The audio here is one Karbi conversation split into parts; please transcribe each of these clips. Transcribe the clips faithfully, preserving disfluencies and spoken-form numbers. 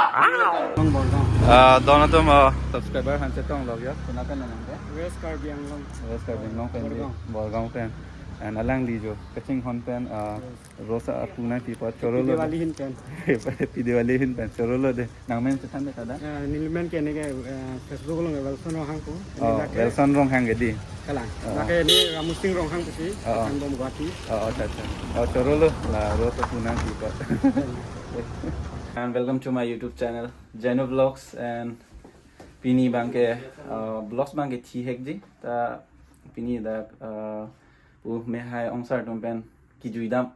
Long Borgaon. Ah, don atum, ah, subscriber aphan chetong lok yo. Konat pen nangke? West Karbi Anglong. West Karbi Anglong pen di. Borgaon. Borgaon pen. And alangli jo kachinghon pen, ah, Rosa apu nangpi apot choro lo. Pidewali ahin pen. Pidewali ahin pen choro lo de. Nangmen chethan de kada? Eh, nelimen ke neke, eh, Facebook along Wilson Ronghang pu. Oh, neke Wilson Ronghang ke di. Kalang. Oh. Neke ne Ramusing Ronghang pusi. Oh, oh. Kachangbom Guwahati. Oh, oh, acha, acha. Oh, choro lo. La Rosa apu nangpi apot. And welcome to my YouTube channel, Jeno Vlogs, and pini abangke, uh, vlogs abangke thihek di. Ta pini dak, uh, pu Mehai Ongsar atum pen kejui dam.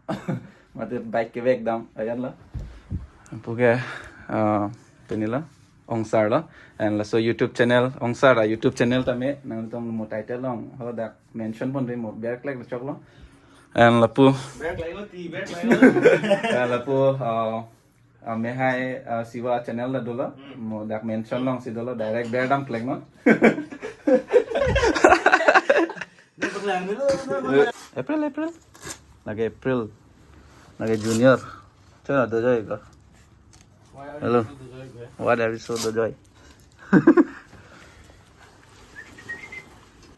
Mate bike kevek dam ayan lo. Puke, uh, pini lo Ongsar lo. And laso YouTube channel, Ongsar a-YouTube channel tame nangtum mo title along ho dak mention pon ri mo berklek chok lo. And lapu. Berklek lo ti, berklek lo. And lapu, uh, uh, Mehai, uh, Siva channel la dolo. Hmm. Mo dak mention alongsi dolo, direct ber damklek non. April, April. Lake April. Lake Junior. Chona dojoy ko. Hello. What are you so dojoy?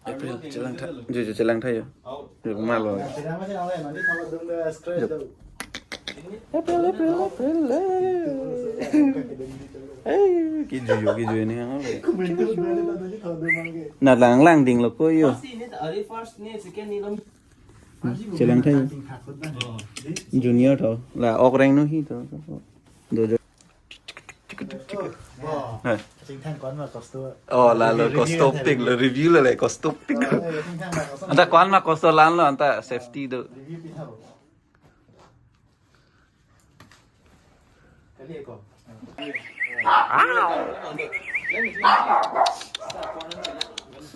April, chelang tha. Juju chelang tha yo. Juju malo. April, April, April. Eh, kiju yo, kiju ni. Na lang lang ding lo ko yo. Chelang tha yo. Junior tho. La ok reng no hi tho. Dojoy. Wah. Hai. Chingthang ko-an ma kosto. Oh, lalo kosto pik lo, review lo le kosto pik lo. Oh, eh, chingthang ma kosto. Anta ko-an ma kosto la-an lo, anta safety do. Review pi tha bo. Kali ko.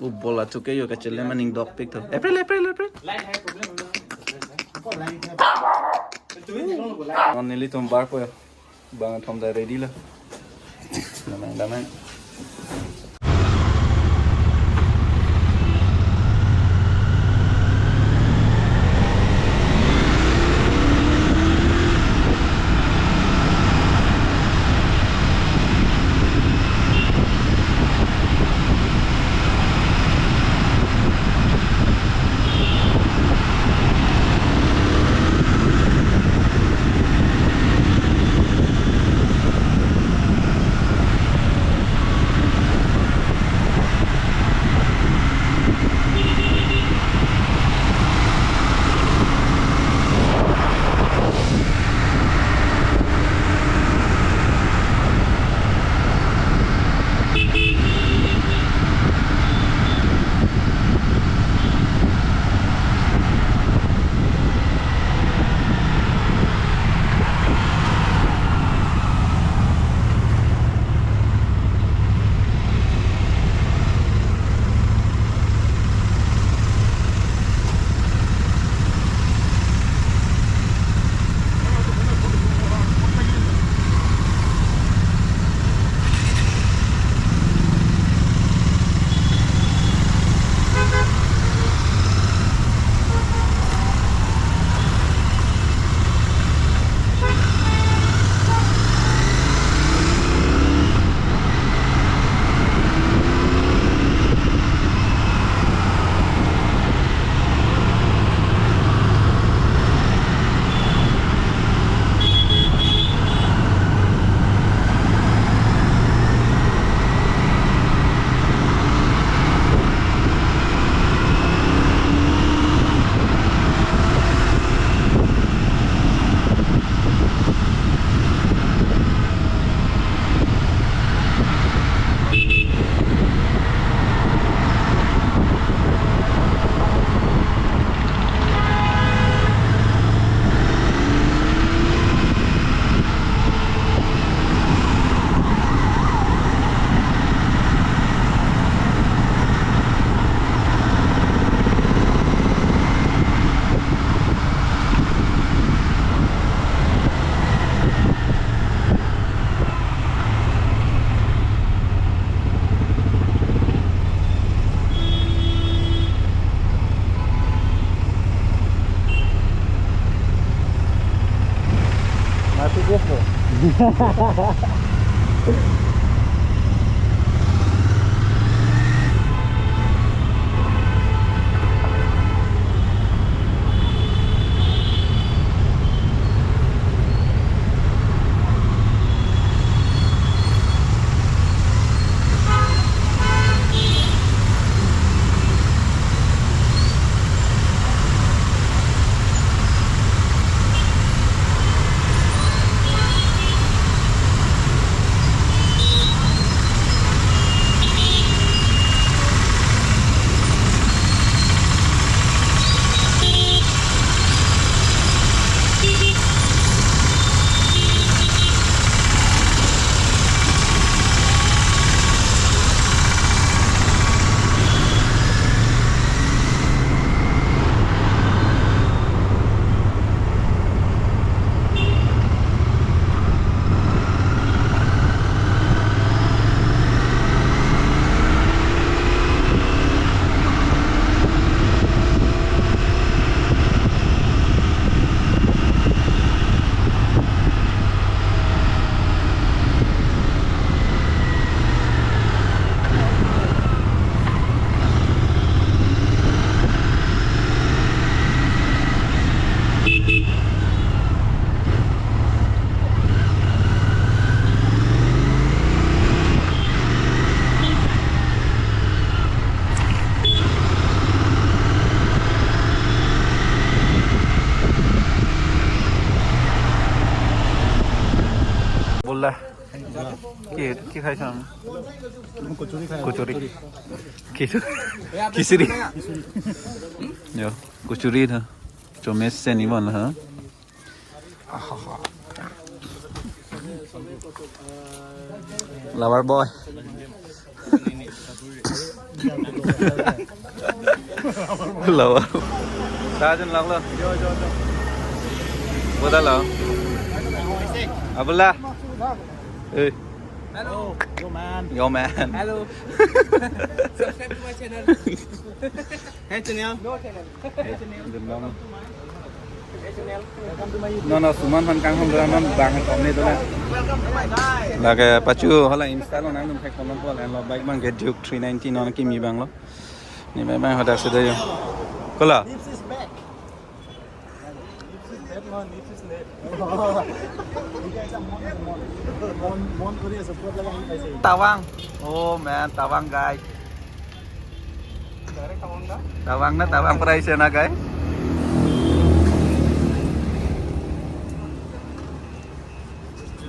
U bola chuke yo kachele maning dok pik tho. April, April, April. Oh, nelitum bar po yo. Bang thom ta ready lo. Damang, damang. Mati dia tu. Bolla. কি, কি খাইছ? কচুরি খাই। কচুরি। খিচুড়ি। খিচুড়ি। Yo, kachori tha. Chomej se ni bon ha. Lover boy. Lover. Sajen laglo. Boda lo. Abla. Eh. Hello. Yo, man. Yo, man. Hello. Subscribe to my channel. Hey, channel. No channel. Hey, channel. Good morning. Hey, channel. Welcome to my YouTube. No, no, Suman phan kanghon dura non bang kom ne dura. Welcome to my guys. Lake pachu hala Insta lo nangtum thek kolom pol en lo bike bang ke Duke three ninety non kimi bang lo. Ne bang bang hadak se do yo. Kola. Lips is back. Lips is back, no, lips is late. Mon, mon, mon kori ase, pura laga hi paise. Tawang. Oh man, Tawang guys. Direct Tawang na? Tawang na, Tawang price na guys.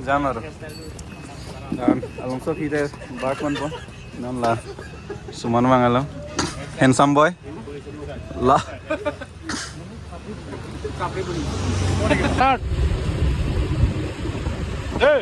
Jam aro. Dan alongso phi de bak man po. Non la Suman mang alo. Handsome boy. La. Start. Hey.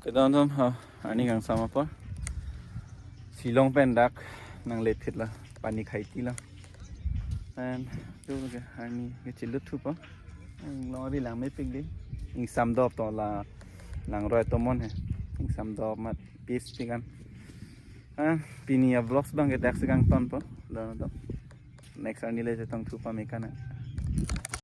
Kedam dam ha, arni kangsam apor. Shillong pen dak nanglet phit la, pani khaiti la. And tu ke arni ke chilut thupo. Ang long ri lang mepik di. Ingsam dop to la, lang roi tomon he. Ingsam dop mat pis pikan. Ah, pini a vlogs bang ke dak si kangtonpo. Do do. Next arni le chetong thupo mekan.